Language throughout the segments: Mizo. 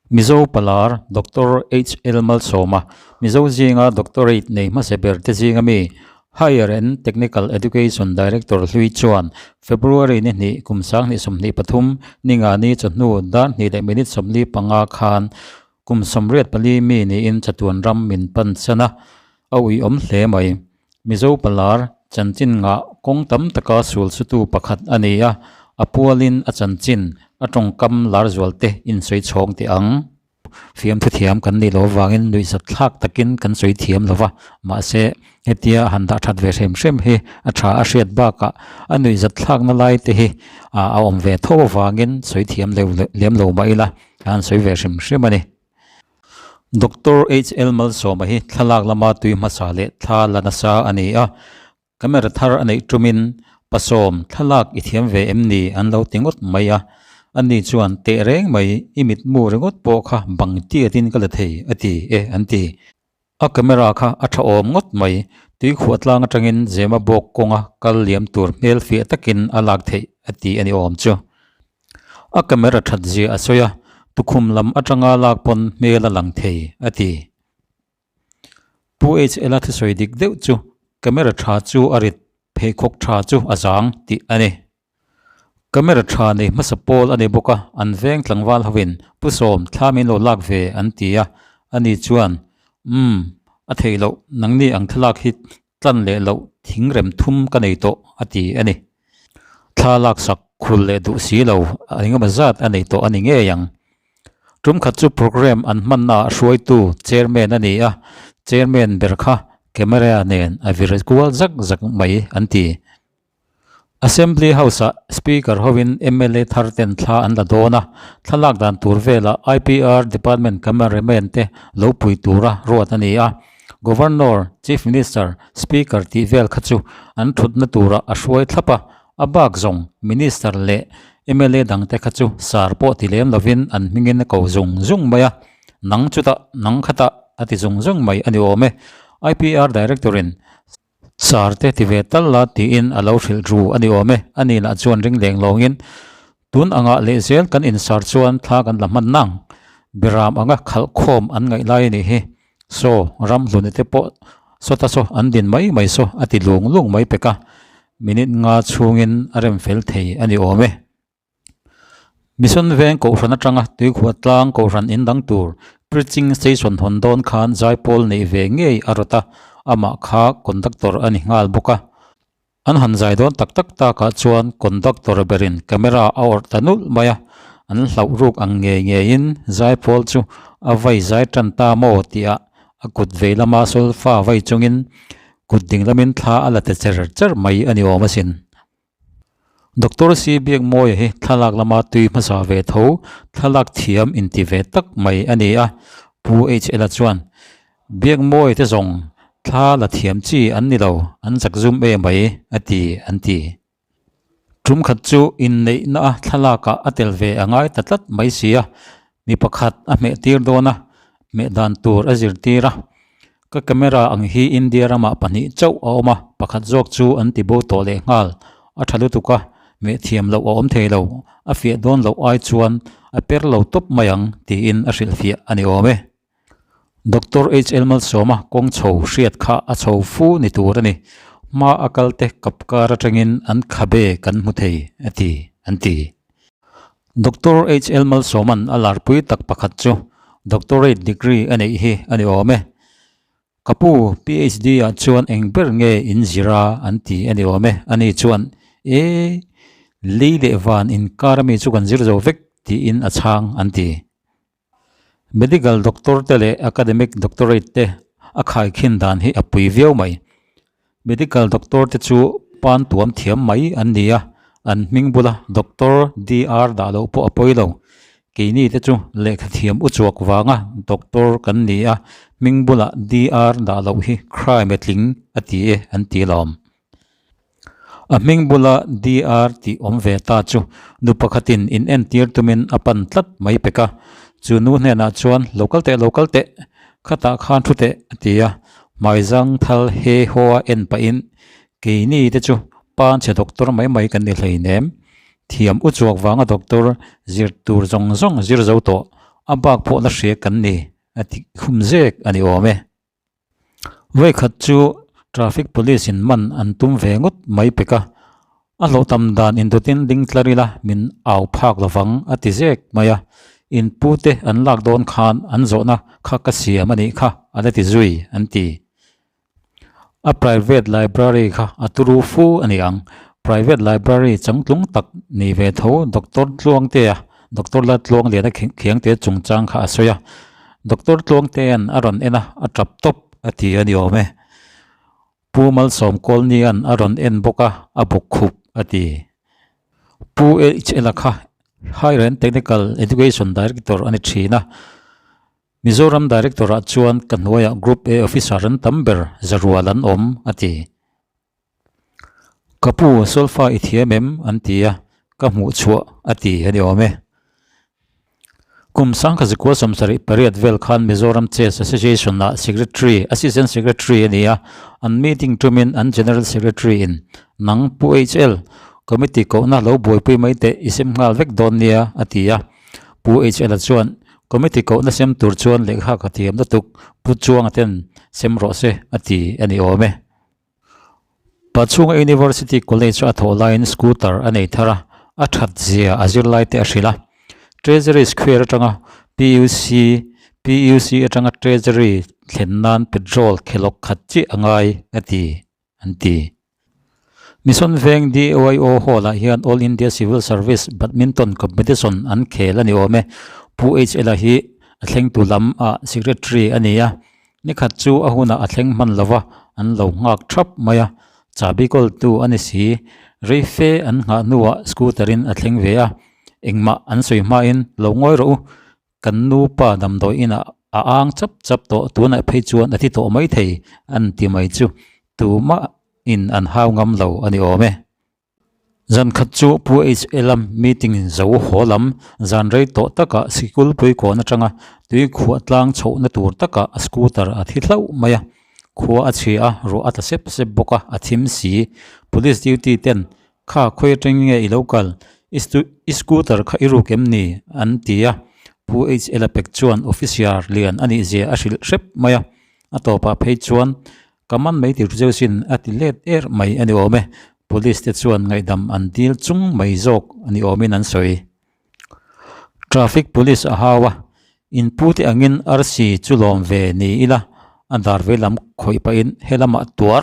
Mizo Palar Doctor HL Malsawma, Mizo zinga Doctorate nei hmasa ber te zinga mi Higher and Technical Education Director hlui chuan February ni hnih kum 2023 ninga ni chawhnu dar hnih leh minute 45 khan kum 84 mi niin chatuan ram min pan san a, a uiawm hle mai. Mizo Palar chanchin ngah kawng tam taka sul sutu pakhat a ni a, a pualin a chanchin a tawngkam lar zual te insawi chhawng teh ang. Fiamthu thiam kan nih loh avangin nuihzat thlak takin kan sawi thiam lo va, mahse hetia han dah that ve hrem hrem hi a tha a hriat bakah a nuihzat thlakna lai te hi a awm ve tho avangin sawi thiam lem lo mah ila a han sawi ve hrim hrim a ni. Doctor HL Malsawma hi thlalak lama tui hmasa leh thla la nasa a ni a, Camera thar a neih tumin pasawm thlalak i thiam ve em ni an lo ti ngawt mai a, ani chuan teh reng mai i mitmu ringawt pawh kha bang tiatin ka la thei a ti e an ti. A camera kha a tha awm ngawt mai, tuikhuah tlang atangin Zema bawk kawnga kal liam tur hmel fiah takin a lak theih a ti a ni awm chu. A camera that zia a sawi a, tukhum lam atanga lak pawn hmel a lang thei a ti. Pu HL-a thusawi dik deuh chu camera tha chu a rit, pheikhawk tha chu a zang tih a ni. Camera tha nei hmasa pawl a ni bawk a, an veng tlangval hovin Pu Sawm thla min lo lak ve an ti a, ani chuan Umm, a theih loh, nangni ang thlalak hi tlan leh loh thing rem thum ka nei tawh a ti a ni. Thla laksak khul leh duh si lo engemaw zat a nei tawh a ni ngei ang. Tum khat chu programme an hmannaah hruaitu chairman a ni a, chairman ber kha camera nen a vir kual zak zak mai an ti. Assembly House-ah Speaker hovin mla thar ten thla an la dawn a, thlalak dan tur velah IPR department cameraman te lo pui tura ruat a ni a. Governor, Chief Minister, Speaker tih vel kha chu an thutna turah a hruai thlap a, a bak zawng Minister leh mla dangte kha chu sar pawh ti lem lovin an hmingin a ko zung zung mai a, nang chutah, nang khatah a ti zung zung mai a ni awm e. IPR Director-in sar te ti ve tal la tiin a lo hrilh ru a ni awm e. Ani lah chuan ring leng lawngin tun angah lehzel kan insar chuan thla kan la hman nang. Biram anga khalh khawm an ngaih lai a nih hi. Saw, ram hluni te pawh sawta saw an din mai mai saw a ti lung lung mai pek a, minute nga chhungin a rem fel thei a ni awm e. Mission veng kohhran atanga tuikhuah tlang kohhran in dang tur preaching station hawn dawn khan zaipawl neih ve ngei a rawt a, amah kha conductor a ni nghal bawk a. An han zai dawn tak tak takah chuan conductor berin camera a awrh ta nulh mai a, an hlauh ruk ang ngei ngeiin zaipawl chu a vai zai tan ta maw tihah a kut vei lama solfa vai chungin kut ding lamin thla a la ta cher cher mai a ni awm asin. Doctor C Biakmawia hi thlalak lama tui hmasa ve tho, thlalak thiam inti ve tak mai a ni a, Pu HL-a chuan Biakmawi te zawng thla la thiam chi an ni lo, an zak zum em mai, a ti, an ti. Tum khat chu inneihna a thlalakah a tel ve a ngai ta tlat mai si a, mi pakhat a hmeh tir dawn a, hmeh dan tur a zirtir a. Ka camera ang hi India ramah pahnih chauh a awm a, pakhat zawk chu an ti bo tawh leh nghal, a tha lutuk a, hmeh thiam loh a awm thei lo, a fiah dawn loh ai chuan a per lo tawp mai ang, tiin a hrilhfiah a ni awm e. Doctor HL Malsawma kawng chho hriat kha a chho fu ni tur a ni. Hma a kal te kap kar atangin an khabe kan hmu thei a ti, an ti. Doctor HL Malsawma'n a larpui tak pakhat chu Doctorate degree a neih hi a ni awm e. Ka pu, PhD ah chuan eng ber nge in zir a an ti a ni awm e. Ani chuan, E, lei leh van inkar ami chu kan zir zo vek tiin a chhang an ti. Medical doctor te leh academic doctorate te a khaikhin dan hi a pui viau mai. Medical doctor te chu pan tuam thiam mai an ni a, an hming bula doctor DR dah loh pawh a pawi lo. Keini te chu lehkha thiam uchuak vanga doctor kan ni a, hming bula DR dah loh hi crime a tling a ti e an ti lawm. A hming bula DR tih awm ve ta chu nu pakhatin in entir tumin a pan tlat mai pek a, chu nu hnenah chuan lo kal teh lo kal teh, khatah khan thu teh a ti a, hmaizang thal he haw a en pahin keini te chu panchhe doctor mai mai kan ni hleinem, thiam uchuak vanga doctor zir tur zawng zawng zir zo tawh. A bak pawh la hria kan ni, a ti khum zek a ni awm e. Vawikhat chu traffic police in man an tum ve ngawt mai pek a, a hlawh tam dan indutin ding tlar ila min au phak lovang a ti zek mai a, in pu te an lak dawn khan an zawhna kha ka siam a nih kha a la ti zui an ti. A private library kha a turu fu a ni ang. Private library changtlung tak ni ve tho Doctor Tluangtea, Doctor Laltluangliana Khiangte chungchang kha a sawi a. Doctor Tluangtea'n a rawn en a, a tap tawp a ti a ni awm e. Pu Malsawm Kawlnia'n a rawn en bawk a, a buk khup a ti. Pu HL-a kha Higher and Technical Education Director a ni thin a. Mizoram Director ah chuan ka hnuaiah Group A Officer an tam ber zarual an awm, a ti. Ka pu, solfa i thiam em? an ti a, ka hmuh chhuah a ti a ni awm e. Kum sangkha 78 vel khan Mizoram Chess Association ah Secretary, Assistant Secretary a ni a, an meeting tumin an General Secretary in, Nang Pu HL, Committee kohna lo buaipui mai teh i sem nghal vek dawn nia, a ti a. Pu HL-a chuan, Committee kohna sem tur chuan lehkha ka thiam lutuk, Pu Chuanga ten sem rawh se, a ti a ni awm e. Pachhunga University College a thawh laiin scooter a nei thar a, a that zia a zirlai te a hrilh a. Treasury Square atanga PUC, PUC atanga Treasury thlen nan petrol khelawk khat chiah a ngai, a ti, an ti. Mission Veng DYO Hall ah hian All India Civil Service Badminton Competition an khel a ni awm e. Pu HL-a hi a thlengtu lam ah Secretary a ni a, nikhat chu a hunah a thleng hman lova an lo nghak thap mai a, chahbi kawltu a ni si. Rei fe an nghah hnuah scooter in a thleng ve a, engmah an sawi hmain lo ngawi rawh u, Kan nupa damdawi inah a ang chap chap tawh, tunah phei chuan a thi tawh mai thei an ti mai chu tumah in an hau ngam lo a ni awm e. Zan khat chu Pu HL a meeting zo haw lam zan rei tawh takah sikul puikawn atanga tui khuah tlang chhohna tur takah a scooter a thi hlauh mai a, khua a chhia a, ruah a tla sep sep bawk a, a thim si. Police duty ten Kha khawi atang nge i lo kal? I scooter kha i ruk em ni? an ti a. Pu HL a pek chuan officer lian a nih zia a hrilh hrep mai a. A tawpah phei chuan, Ka man mai tir zeu sin a ti let er mai a ni awm e. Police te chuan ngaihdam an dil chung mai zawk a ni awmin an sawi. Traffic Police a hau a, In pute angin arsi chu lawm ve ni ila a dar veilam khawih pahin helamah tuar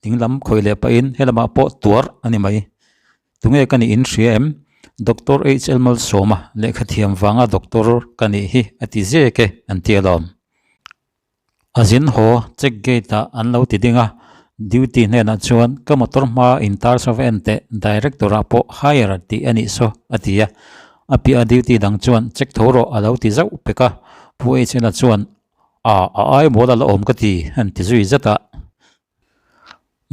Ding lam khawih leh pahin helamah pawh tuar a ni mai. Tunge ka nih in hria em? Doctor HL Malsawma lehkha thiam vanga doctor ka nih hi a ti zek e an ti alawm. A zin haw check gate ah an lo ti ding a, duty hnenah chuan ka motor hma in tar saw va en teh director ah pawh hire tih a nih saw a ti a. A piah a duty dang chuan check tho rawh a lo ti zauh pek a, Pu HL-a chuan A a ai mawl a la awm ka ti an ti zui zet a.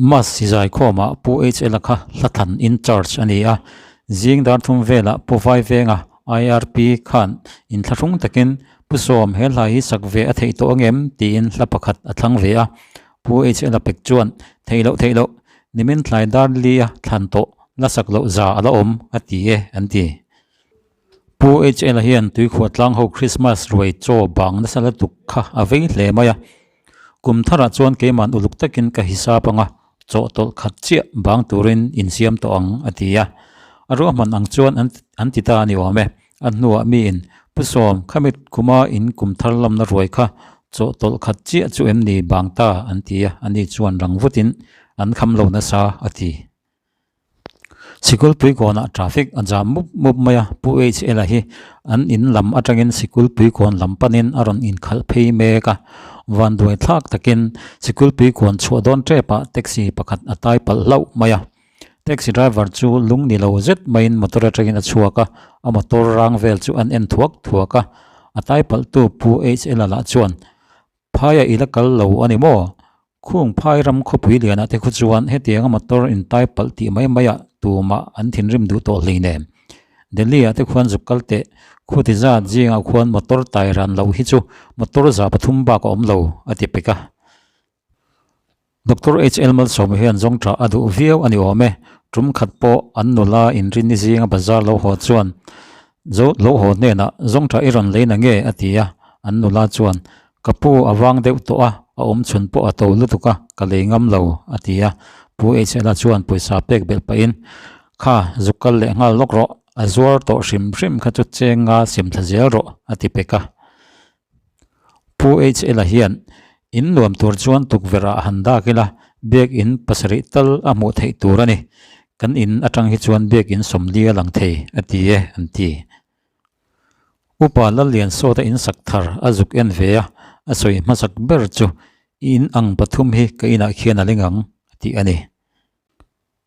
Mass zai khawmah Pu HL-a kha Hlathan in charge a ni a, zing dar thum velah Pu Vaivenga IRP khan inthlahrung takin Pu Sawm he hla hi sak ve a theih tawh angem tiin hla pakhat a thlang ve a. Pu HL-a pek chuan theih loh theih loh nimin thlai dar li a thlan tawh la sak loh za a la awm a ti e an ti. Pu HL-a hian tuikhuah tlang ho Christmas ruai chaw bang nasa lutuk kha a vei hle mai a. Kum tharah chuan keiman uluk takin ka hisap anga chaw tawlh khat chiah bang turin insiam tawh ang a ti a. A ruahman ang chuan an an ti ta a ni awm e. A hnuah miin, Pu Sawm, khamit kuma in kum thar lamna ruai kha chaw tawlh khat chiah chu em ni bang ta an ti a, ani chuan rang vutin an kham lo nasa a ti. Sikul puikawnah traffic a jam mup mup mai a, Pu HL-a hi an in lam atangin sikul puikawn lam panin a rawn inkhalh phei mek a, vanduai thlak takin sikul puikawn chhuah dawn tepah taxi pakhat a tai palh hlauh mai a. Taxi driver chu lung ni lo zet maiin motor atangin a chhuak a, a motor rang vel chu an en thuak thuak a, a tai palhtu Pu HL-a lah chuan Phaia i la kal lo a ni maw? Khung phai ram khawpui lianah te khu chuan hetianga motor intai palh tih mai maiah tumah an thinrim duh tawh hleinem. Delhi-ah te khuan zuk kal teh, khuti zat zingah khuan motor tai ran loh hi chu motor 300 bak a awm lo, a ti pek a. Doctor HL Malsawma hian zawngṭah a duh viau a ni awm e. Tum khat pawh an nula inrinni zinga bazar lo haw chuan. Zo lo haw hnenah zawng tha i rawn lei na nge? a ti a, an nula chuan, Ka pu a vang deuh tawh a, a awm chhun pawh a to lutuk a, ka lei ngam lo, a ti a. Pu HL-a chuan pawisa pek belh pahin, Kha, zuk kal leh nghal lawk rawh, a zuar tawh hrim hrim kha chu cheng nga sem thla zel rawh, a ti pek a. Pu HL-a hian, In nuam tur chuan tukverh ah han dak ila, biakin pasarih tal a hmuh theih tur a ni. Kan in atang hi chuan biakin sawmli a lang thei, a ti e, an ti. Upa Lalliansawta in sak thar a zuk en ve a, a sawi hmasak ber chu, I in ang pathum hi ka inah khian a ling ang, a tih a ni.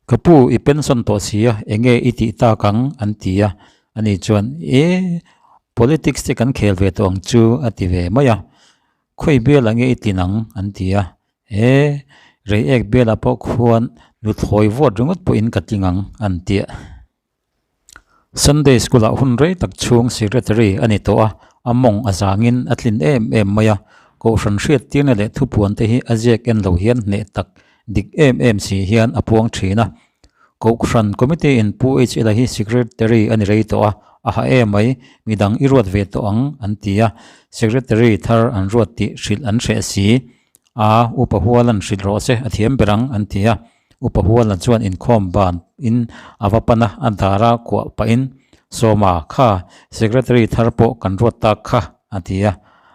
Ka pu, i pension tawh si a, enge i tih tak ang? an ti a. Ani chuan, E, politics te kan khel ve tawh ang chu, a ti ve mai a. Khawi bialah nge i tlin ang? an ti a. E, Reiek bialah pawh khuan nuthlawi vote ringawt pawhin ka tling ang, an ti a. Sunday School ah hun rei tak chhung Secretary a ni tawh a, a mawng a zangin a tlin em em mai a, Kohhran hriattirna leh thupuan te hi a ziak en lo hian hneh tak dik em em si hian a puang thin a. Kohhran Committee in Pu HL-a hi Secretary a ni rei tawh a, a ha em mai, midang i ruat ve tawh ang an ti a, Secretary thar an ruat tih hrilh an hreh si. A, Upa Hualan hrilh rawh se, a thiam ber ang an ti a. Upa Huala chuan inkhawm ban in a va pan a, a dar a kuah pahin, Sawma, kha Secretary thar pawh kan ruat tak kha, a ti a.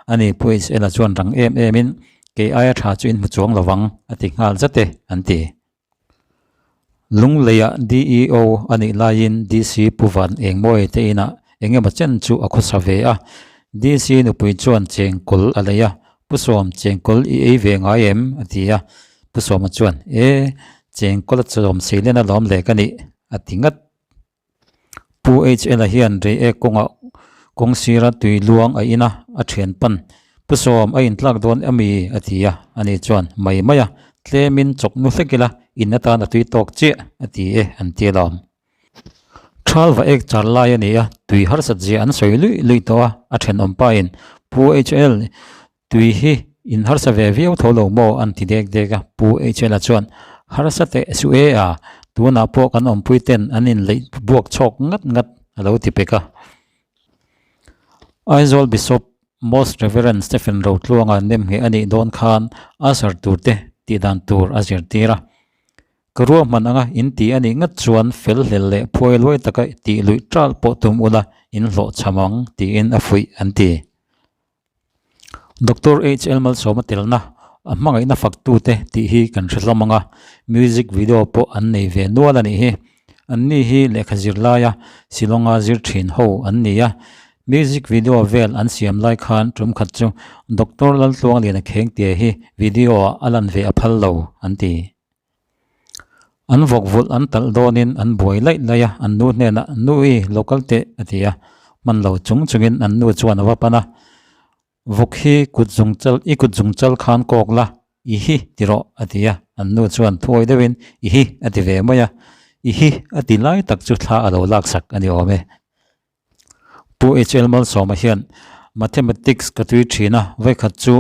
Ani Pu HL-a chuan rang em em in, Kei aia tha chu in hmu chuang lo vang, a ti nghal zat e, an ti. Lungleiah DEO a nih laiin DC Pu Van Engmawi te inah eng emaw chen chu a khawsa ve a. DC nupui chuan chengkawl a lei a, Pu Sawm, chengkawl i ei ve ngai em? a ti a. Pu Sawma chuan, E, chengkawl a chawm seilen alawm le ka nih, a ti ngat. Pu HL-a hian Reiek kawngah kawng sira tui luang a in a, a thian pan. Pu Sawm, a intlak dawn ami? a ti a, ani chuan, Mai mai a, tlemin chawk nu hlek ila, in atan a tui tawk chiah, a ti e, an ti alawm. Thal va ek char lai a ni a, tui harsat zia an sawi luih luih tawh a, a thenawm pain, Pu HL, Tui hi in harsa ve viau tho lo maw? an ti dek dek a, Pu HL-a chuan, Harsa teh su e a, tunah pawh kan awmpui ten an inleih buak chhawk ngat ngat a lo ti pek a. Aizawl Bishop Most Reverend Stephen Rotluanga nemngheh a nih dawn khan usher turte tihdan tur a zirtir a. Ka ruahman anga in ti a nih ngat chuan fel hlel leh phuai luai taka tih luih ṭal pawh tum ula in hlawhchham ang tiin a fuih an ti. Doctor HL Malsawma telna a hmangaihna faktute tih hi kan hre hlawm ang a, music video pawh an nei ve nual a nih hi. Anni hi lehkha zir laia Shillong-a zir thin ho an ni a, music video vel an siam lai khan tum khat chu Doctor Laltluangliana Khengtia hi video-ah a lan ve a phal lo an ti. An vawk vulh an talh dawnin an buai laih laih a, an nu hnenah, Nui, lo kal teh, a ti a. Hman lo chung chungin an nu chuan a va pan a, Vawk hi kut zung chal, i kut zung chal khan kawk la, i hi ti rawh, a ti a. An nu chuan thuawi deuhin, I hi, a ti ve mai a. I hi, a ti lai tak chu thla a lo laksak a ni awm e. Pu HL Malsawma hian Mathematics ka tui thin a, vawikhat chu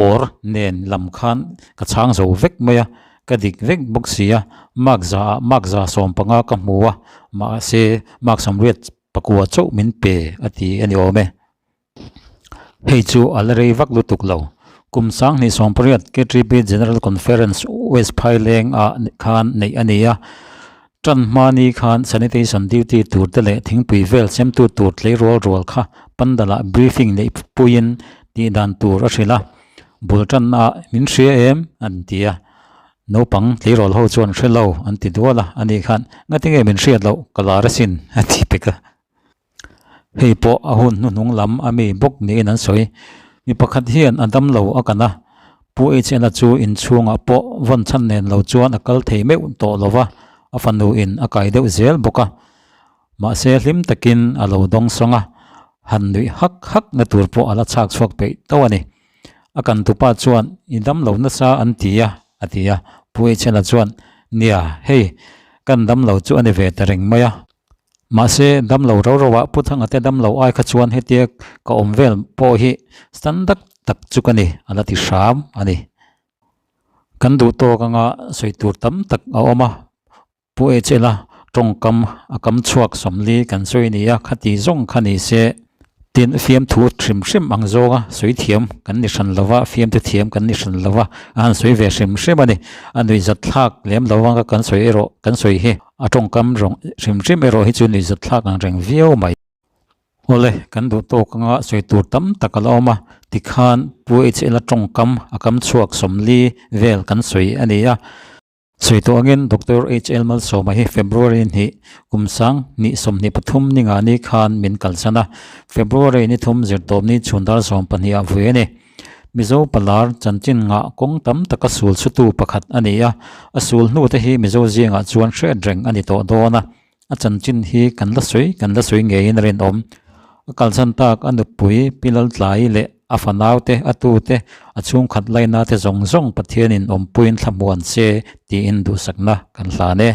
awr nen lam khan ka chhang zo vek mai a, ka dik vek bawk si a, mark za ah mark za 15 ka hmu a, mahse mark 80 pakua chauh min pe a ti a ni awm e. Hei chu a la rei vak lutuk lo. Kum 2018 KTP General Conference West Phaileng ah khan neih a ni a. Tan hmani khan sanitation duty tur te leh thingpui vel semtu tur tleirawl rual kha Pandal-ah briefing neih puiin tih dan tur a hrilh a. Bul tanna ah min hria em? an ti a. Naupang tleirawl ho chuan hre lo an ti dual a. Ani khan, Ngatinge min hriat loh, ka lar asin a ti pek a. Hei pawh a hun hnuhnung lam a mi bawk niin an sawi. Mi pakhat hian a dam lo a kan a, Pu HL-a chu inchhungah pawh vawn chhan nen lo chuan a kal thei meuh tawh lo va, a fanu in a kai deuh zel bawk a. Mahse hlim takin a lo dawng sawng a, han nuih hak hak na tur pawh a la chhak chhuak peih tauh a ni. A kan tupa chuan i dam lo nasa an ti a, a ti a. Pu HL-a chuan, Nia, hei, kan dam lo chu a ni ve ta reng mai a. Mahse, damlo ro ro ah Pu Thanga te damlo ai kha chuan hetia ka awm vel pawh hi standard tak chu ka ni, a la ti hram a ni. Kan duh tawk anga sawi tur tam tak a awm a, Pu HL-a. Tawngkam a kam chhuak 40 kan sawi ni a, khati zawng kha ni se. Tin, fiamthu hrim hrim ang zawnga sawi thiam kan ni hran lova, fiamthu thiam kan ni hran lova, a han sawi ve hrim hrim a ni. A nuihzat thlak lem lo anga kan sawi erawh kan sawi hi a tawngkam rawng hrim hrim erawh hi chu nuihzat thlak ang reng viau mai. Awle, kan duh tawk anga sawi tur tam tak a la awm a, tikhan Pu HL-a tawngkam a kam chhuak 40 vel kan sawi a ni a. Sawi tawh angin Doctor HL Malsawma hi February hnih kum sang hnih 23 ni nga ni khan min kalsan a, February ni thum zirtawpni chhun dar 12 ah vui a ni. Mizo palar chanchin ngah kawng tam taka sul chhutu pakhat a ni a, a sul hnu te hi Mizo zingah chuan hriat reng a ni tawh dawn a. A chanchin hi kan la sawi kan la sawi ngeiin a rinawm. A kalsan tak a nupui Pi Laltlai leh a fanau te, a tu te, a chhungkhat laina te zawng zawng Pathianin awmpuiin thlamuan se tiin duhsakna kan hlan e.